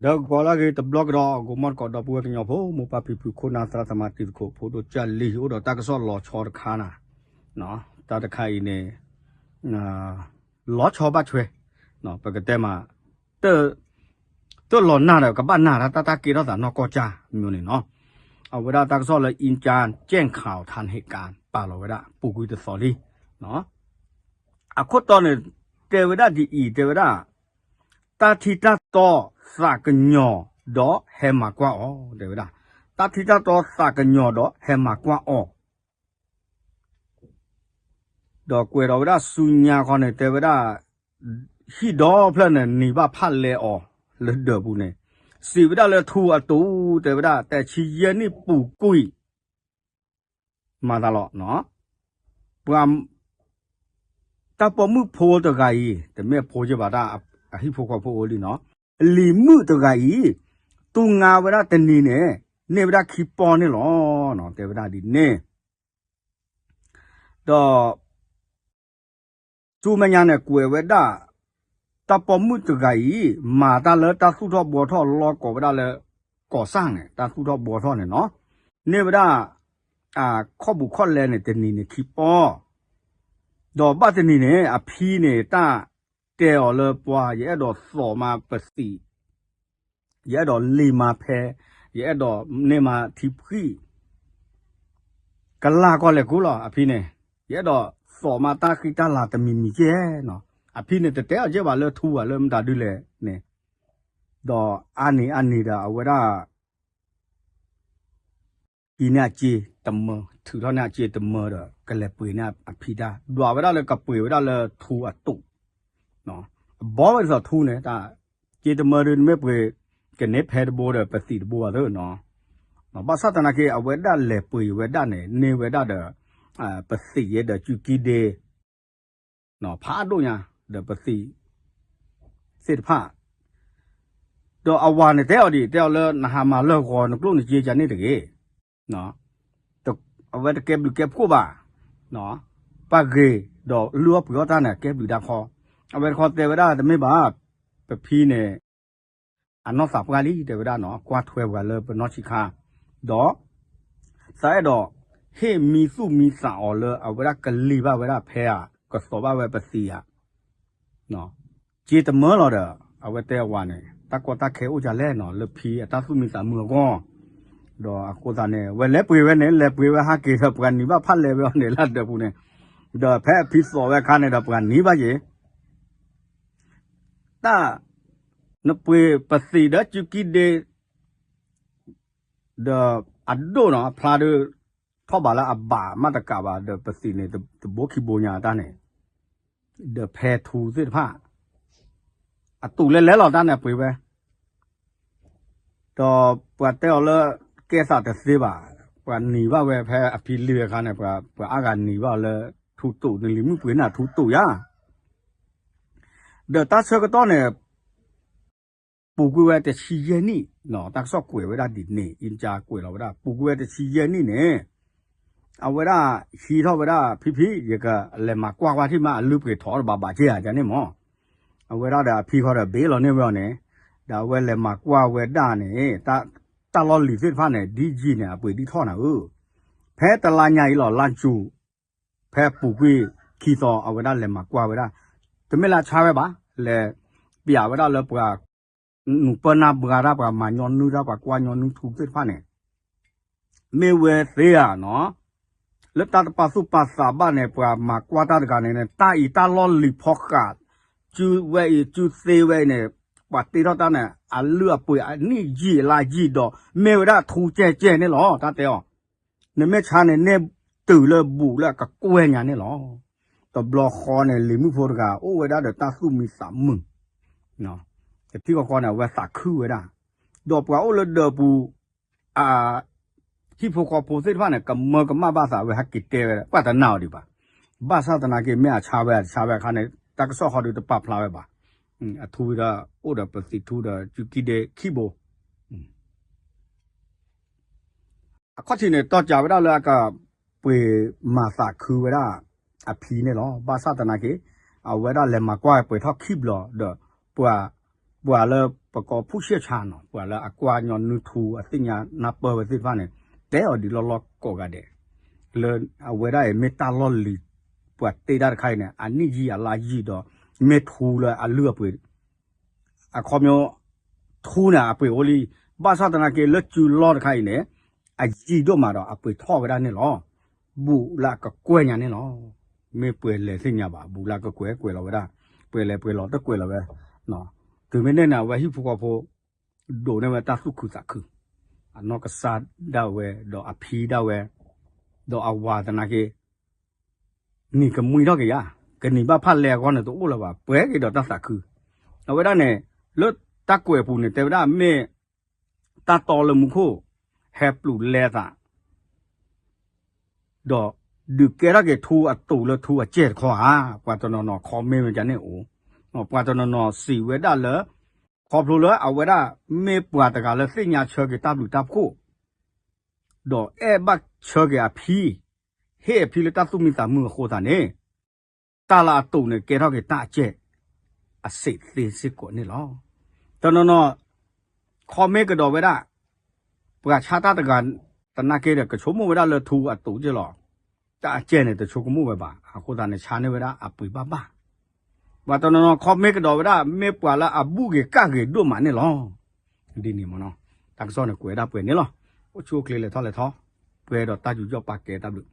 ဒီးကီးလၢအဂ့ၤတဘျီကဒီး ဂီၤမီၢ်တကိး ဒီပုၢ်ဝဲၢ်ကညီဖိ မိၢ်ပၢ်ဖံဖု ခိၣ်နၢ်သရၣ်သမါတံၤသကိး ဖိဒိၣ်ကၢ်လံၤ အိၣ်ဒီးတၢ်ကစီၣ်လီၤဆီတခါနၤ, တၢ်တခါအံၤန့ၣ် လီၤဆီဘၣ်ထွဲ, ပကတဲမး တၢ်လီၤနၢ်ဒီး ကဘၣ်နၢ်တၢ် တၢ်ကဲထီၣ်သးနီၢ်ကီၢ်ကၢ်မၠိန့ၣ်နီၤ, အဝဲဒၣ်တၢ်ကစီၣ်လၢ အံကၠါကဲၣ်ခးအီၤထါန့ၣ် ဟ့ၣ်ကၣ်ပာ်လီၤဝဲဒၣ် ပူၤကွံာ်တသီလံ အခိၣ်တီန့ၣ် တဲဝဲဒၣ်ဒ်အံၤ တဲဝဲဒၣ် တၢ်ထံတၢ်တီသးကညီၤဒီးဟဲမၤကွၢ်အီၤ တဲဝဲဒၣ်, တၢ်ထံတၢ်တီသးကညီၤဒီးဟဲမၤကွၢ်အီၤ ဒီးကွဲးဒီးဝဲဒၣ်ဆူညါခီန့ၣ် တဲဝဲဒၣ် ဟံၣ်ဒီဖျၢၣ်န့ၣ် နံၤဘၣ်ဖးလဲအီၤလၢဒၢးပူၤန့ၣ် စံးဝဲဒၣ်လၢထူအတူး တဲဝဲဒၣ် တဆံယဲၢ်နံၣ်ပူၤကွံာ် မၤသးလီၤ, ပှၤ တၢ်ပိာ်မုၣ်ဖိတဂၤအံၤ တမ့ၢ်အဖိက့ဘၣ် တၢ်အဟံၣ်ဖိဃီဖိအိၣ်လံနီၤ, လံၤမုၣ်တဂၤအံၤ တူၢ်ငါဝဲဒၣ်တနံၤန့ၣ် န့ၢ်ဝဲဒၣ်ခံပီၢ်န့ၣ်လီၤ, တဲဝဲဒၣ်ဒ်န့ၣ် ဒီး ဆူမဲာ်ညါန့ၣ် ကွဲးဝဲဒၣ် တၢ်ပိာ်မုၣ်တဂၤအံၤ မၤတၢ်လၢတၢ်သူၣ်ထီၣ်ဘှီထီၣ်လီၢ်ကိးဝဲဒၣ်လၢ ကီၢ်ဆၣ်န့ၣ် တၢ်သူၣ်ထီၣ်ဘှီထီၣ်န့ၣ်နီၤ, န့ၢ်ဝဲဒၣ် ခီၣ်ဘူးခီၣ်လဲန့ၣ် တနံၤန့ၣ်ခံပီၢ်, ဒီးဘၣ်တနံၤန့ၣ် အဖံန့ၣ် တၢ်တဲအီၤလၢပှၤ ယအဲၣ်ဒိးသိးမးပသံး ယအဲၣ်ဒိးလံၤမၤဖဲ, ယအဲၣ်ဒိးန့ၢ်မးထံဖှံၣ် ကလၢ်ကီၢ်လဲၤကူလီၤ အဖံန့ၣ်, ယအဲၣ်ဒိးသိးမးတၢ်ဃံတၢ်လၤတမံၤမံၤကဲနီၤ, အဖံန့ၣ် တတဲအီၤကဲဘၣ်လၢထူဘၣ်လၢမတၤဒုလဲၣ်န့ၣ်, ဒီးအါနံၤအါနံၤဒီးအဝဲဒၣ် ကံန့ၢ်အစ့တမၢ, ထုးထီၣ်န့ၢ်အစ့တမၢဒီး ကလဲၤပှ့ၤန့ၢ်အဖံတၢ်, ဒွးဝဲဒၣ်လၢကပှ့ၤဝဲဒၣ်လၢထူအတူး, အဘီဝဲဒ်သိးထူန့ၣ် တၢ်စ့တမၢဒု နမ့ၢ်ပှ့ၤ ကန့ၢ်ဖဲတဘိဒီး ပသံးတဘိဘၣ်သ့နီၤ, ဘၣ်ဆၣ်သနာ်က့ အဝဲဒၣ်လဲၤပှ့ၤဝဲဒၣ်န့ၣ် န့ၢ်ဝဲဒၣ်ဒီး ပသံးယဲဒီးစုကံဒ့ ဖးဒိၣ်ညါ ဒီးပသံးသ့ၣ်တဖၣ်, ဒီးအဝၤန့ၣ်တဲအီၤဒ် တဲအီၤလၢ နဟးမၤလၢဂီၤ နကျိၣ်နစ့ကန့ၣ်တဂ့ၤ, အဝဲတကဲဘျုးကဲဖှိၣ်ဘၣ်, ပှၤဂ့ၤဒီးလုၢ်အီၣ်ပှ့ၤအီၣ်တၢ်န့ၣ် ကဲဘျုးဒၣ်ခီ, အဝဲတခီတဲဝဲဒၣ်တမ့ၢ်ဘၣ်, ပဖံန့ၣ် အနီၢ်သးပှၢ်လံ တဲဝဲဒၣ်နီၤ, ကွၢ်ထွဲပှၤလၢပနီၢ်ဆံးခါ, ဒီး သးအဲၣ်ဒိး ဟ့ၣ်မံသူၣ်မံသးအီၤလၢအဝဲဒၣ်ကလံၤဘၣ်ဝဲဒၣ်ဖဲဧါ, ကသိးဘၣ်ဝဲပသံးဧါ, စ့တမၢလီၤဒီး အဝဲတဲအဝၤန့ၣ် တၢ်ကီတၢ်ခဲအိၣ်ဒ်လဲၣ်နီၤ လၢဖံအတၢ်သူၣ်မံသးမုာ်အဂီၢ်, ဒီးအဃိသတးန့ၣ် ဝဲလဲၤပှ့ၤဝဲန့ၣ် လဲၤပှ့ၤဝဲဟးက့ၤဒီး ပှၤနံၤဘၣ်ဖးလဲဝဲအီၤန့ၣ်လၢဒၢးပူၤန့ၣ်, ဒီးဖဲအဖံသိးဝဲအခါန့ၣ်ဒီး ပှၤနံၤဘၣ်က့ၤ တၢ် နပှ့ၤပသံးဒီးစုကံဒ့ ဒီးအဒိၣ်နီၤ အဖျါဒုး ထီၣ်ဘးလၢအဘၣ်မးတကးဘၣ် ဒီးပသံးန့ၣ် တဘိခံဘိညါတၢ်န့ၣ်, ဒီးဖဲထူသ့ၣ်တဖၣ် အတူးလဲၤလဲၤလီၤတၢ်န့ၣ် အပှ့ၤဝဲ ဒီးပှၤတဲအီၤလၢ ကဲသးတသ့ဘၣ်, ပှၤနံၤဘၣ်ဝဲဖဲအဖံလံၤအခါန့ၣ် ပှၤအါဂၤနံၤဘၣ်အီၤလၢ ထူတူးန့ၣ် လံၤမုၣ်ပှ့ၤန့ၢ်ထူတူးယါ, ဒီးတၢ်ဆၢကတီၢ်န့ၣ် ပူၤကွံာ်ဝဲတဆံယဲၢ်နံၣ်, တၢ်ကစီၣ်ကွဲးဝဲဒၣ်ဒ်န့ၣ် အံကၠါကွဲးလီၤဝဲဒၣ် ပူၤကွံာ်ဝဲတဆံယဲၢ်နံၣ်န့ၣ်, အဝဲဒၣ်ဟံးထီၣ်ဝဲဒၣ် ဖံဖံ ယကလဲၤမၤကွၢ်ကွၢ်ထံၣ်မး အလုၢ်ပှ့ၤထီၣ်တဘၣ်ဘၣ်က့ဧါန့ၣ်မး, အဝဲဒၣ်ဒီးအဖံခီဒီးဘ့ၣ်လီၤန့ၢ်ဝဲအီၤန့ၣ်, ဒီးအဝဲလဲၤမၤကွၢ်ဝဲဒၣ်န့ၣ် တၢ်လီၢ်လံၤသ့ၣ်တဖၣ်န့ၣ် ဒ်ယံာ်န့ၣ် အပှ့ၤဒ်ထီၣ်နၤဧၢ, ဖဲတလါညါအံၤလီၤ လါယူၤ ဖဲပူၤကွံာ်ခံသီ အဝဲဒၣ်လဲၤမၤကွၢ်ဝဲဒၣ်, တမ့ၢ်လၢအဆါဝဲဘၣ်, လဲၤပျးဝဲဒၣ်လၢပှၤ နူၤပၢၢ်နၢ်ဘှါတၢ် ပှၤမၤညီနုၢ်တၢ် ပှၤကွၢ်ညီနုၢ်ထူသ့ၣ်တဖၣ်န့ၣ်, မ့ၢ်ဝဲသ့ဧါနီၤ, လၢတၢ်တပာ်သူၣ်ပာ်သးဘၣ်န့ၣ် ပှၤမၤကွၢ်တၢ်တဂၤန့ၣ် တၢ်အံၤတၢ်လီၢ်လံၤဖီဃး, စုဝဲအံၤ စုသ့ဝဲအံၤန့ၣ်, ပှၤတ့ထီၣ်တၢ်န့ၣ် အလုၢ်အပှ့ၤအနံၣ်ယံာ်လါယံာ်ဒီး မ့ၢ်ဝဲဒၣ်ထူကဲကဲန့ၣ်လီၤ တၢ်တဲအီၤ နမ့ၢ်ဆါန့ၣ် န့ၢ်တုၤလၢဘူးလၢအကကွဲၢ်ညါန့ၣ်လီၤ. တဘျီဃီန့ၣ် လံၤမုၣ်ဖိတဂၤ အိၣ်ဝဲဒၣ်ဒီးတၢ်သူၣ်မံသးမုာ်, တထံၣ်ဃီဃီန့ၣ် အဝဲသးခုဝဲဒၣ်, ဒီးပှၤအိၣ်လၢဒၢးပူၤ အ ဟံၣ်ဖိဃီဖိသ့ၣ်တဖၣ်န့ၣ် ကမၢကမၣ်ဘၣ်သးဝဲဟဲက့ၤတဲဝဲ ပှၤတနာ်အီၤဒံးဘၣ်. ဘၣ်ဆၣ်သနာ်က့ မ့ၢ်အဆါဝဲအတဆါဝဲအခါန့ၣ် တၢ်ကစီၣ်ဃီဒုးတပာ်ဖျါဝဲဘၣ်. အထူဝံၤဒီး အိၣ်ဒီးပသံးထူဒီးစုကံဒ့ခံဘိ အခီၣ်ထံးန့ၣ် တီၢ်ကးဝဲဒၣ်လၢအကပှ့ၤမၤသးခုဝဲဒၣ်အဖံန့ၣ်လီၤ. ဘၣ်ဆၣ်သနာ်က့ အဝဲဒၣ်လဲၤမၤကွၢ်ပှဲၤထီၣ်ခံဘျီဒီး ပှၤ ပှၤလၢပကိးဖူၣ်ရှဲၣ်ဆါနီၤ ပှၤလၢအကွၢ်ညီနုၢ်ထူအသ့ၣ်ညါနၢ်ပၢၢ်ဝဲသ့ၣ်တဖၣ်န့ၣ် တဲအီၤဒ်လီၢ်လီၢ်ကိးဂၤဒဲး လၢအဝဲဒၣ်အံၤမ့ၢ်တၢ်လီၢ်လံၤ ပှၤတ့တၢ်တခါအံၤန့ၣ် အနံၣ်ယံာ်အလါယံာ်ဒီး မ့ၢ်ထူလၢအလုၢ်အပှ့ၤ အခီပညီ ထူန့ၣ်အပှ့ၤအိၣ်လံ ဘၣ်ဆၣ်သနာ်က့လၢစုလီၢ်တခါအံၤန့ၣ် အယံာ်ဒိၣ်မးဒီးအပှ့ၤထီၣ်ဝဲဒၣ်န့ၣ်လီၤ. ဘူးလၢအကကွဲၢ်ညါန့ၣ်လီၤ. မ့ၢ်ပှဲၤလဲၤသ့ၣ်ညါဘၣ် ဘူးလၢအကကွဲၢ်ကွဲၤလီၤဝဲဒၣ် ပှဲၤလဲၤပှဲၤလီၤတကွဲၤလီၤဝဲ တုၤမ့ၢ်န့ၣ်န့ၣ် အဝဲဟံၣ်ဖိဃီဖိ ဒိးန့ၢ်ဝဲတၢ်သူၣ်ခုသးခု အနီၢ်ကစၢ်ဒၣ်ဝဲ ဒီးအဖံဒၣ်ဝဲ ဒီးအဝၤသနာ်က့ နံၤကမှံထီၣ်က့ၤယၤ ကနံၤဘၣ်ဖၣ်လဲအဂီၢ်န့ၣ်တအိၣ်လၢၤဘၣ် ပှဲၤက့ၤဒီးတၢ်သးခု အဝဲဒၣ်န့ၣ် လၢတၢ်ကွဲးအပူၤန့ၣ် တဲဝဲဒၣ်မ့ၢ် တၢ်တီလၢမူခိၣ် ဟဲပျူးလဲအသး ဒီးဒုးကဲထီၣ်က့ၤထူအတိာ်လၢထူအကဲၢ်တခီဧါ ပှၤတနီၤနီၤ comment ဝဲဒ်န့ၣ်အိၣ် ပှၤတနီၤနီၤစံးဝဲဒၣ်လၢ ခီဖျိလၢအဝဲဒၣ်မ့ၢ်ပှၤတဂၤလၢသ့ၣ်ညါဆၢက့ၤတၢ်ဘျုးတၢ်ဖှိၣ် ဒီးအဲၣ်ဘၣ်ဆၢက့ၤအဖံ ဟ့ၣ်အဖံလၢတၢ်သူၣ်မံသးမုာ်အဃိသတးန့ၣ် တၢ်လၢအတိာ်န့ၣ်ကဲထီၣ်က့ၤတၢ်အကဲၢ် အစ့းသ့စ့ၢ်ကီးန့ၣ်လီၤ. တနီၤနီၤ comment ကဒီးဝဲဒၣ် ပှၤဆါတၢ်တဂၤ သနာ်က့ဒီး ကဆိကမိၣ်ဝဲဒၣ်လၢထူအတိာ်ကဲၢ်လီၤ. တၢ်အကဲၢ်န့ၣ် တဆိကမိၣ်ဝဲဘၣ် အဃိသတးန့ၣ် ဆါန့ၢ်ဝဲဒၣ်အပှ့ၤဘၣ်ဘၣ် ပှၤတနီၤနီၤ comment ကဒီးဝဲဒၣ် မ့ၢ်ပှၤလၢအဘူၣ်ဂ့ၤကၣ်ဂ့ၤဒိၣ်မးန့ၣ်လီၤ. ဒ်န့ၣ်မ့ၢ်နီၤ တၢ်ကစီၣ်န့ၣ်ကွဲးဒၣ်ပှဲၤန့ၣ်လီၤ. အိၣ်ဆူၣ်အိၣ်ချ့လဲၤထီၣ်လဲၤထီ ပှဲၤဒီးတၢ်ယူးယီၣ်ပာ်ကဲတၢ်ဘျုး